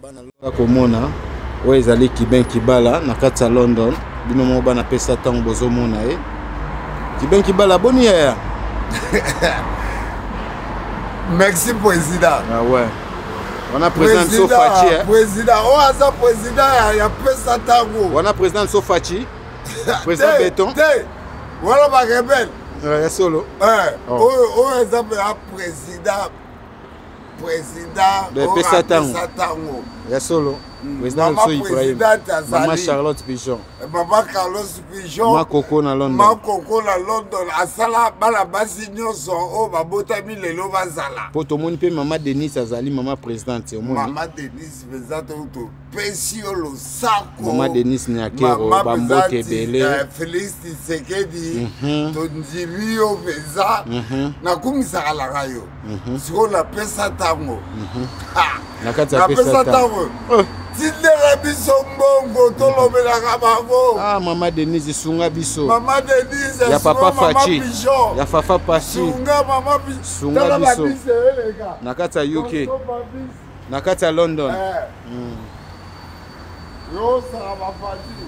Bana komona oyo ezali Kibin Kibala na kati ya London. Bino moko bana pesa ntango bozomona ye. Kibin Kibala boni yaya. Merci président. Ah ouais. Wana président biso Fatshi. Eh? Président, oyo aza président ya, ya pesa ntango. Wana président biso Fatshi. Président Beton. Te. Wana ba rebelle. Ya solo. Eh, oh. Oyo oyo eza président président pesa ntango ya solo mm. président biso Ibrahim, mama Charlotte Pigeon, eh, mama Carlos Pigeon, ma Koko na London, ma Koko na London, asala bana basi nyonso oyo babotami lelo bazala. Po tomoni mpe mama Denise azali mama présidente, omoni mama Denise mpenza topesi yo losako mama Denise Nyakero, bambote ebele eh, Félix Tshisekedi, tondimi yo mpenza, nakumisaka laka yo. Sikoyo napesa ntango, napesa ntango, oh. Tindela biso mbongo tolobelaka bango. Ah, mama Denise, sunga biso. Mama Denise ya papa Fachi, ya fafa Pasi, sunga mama, sunga biso na kati ya UK, na kati ya London. Eh. Yosaka bafati.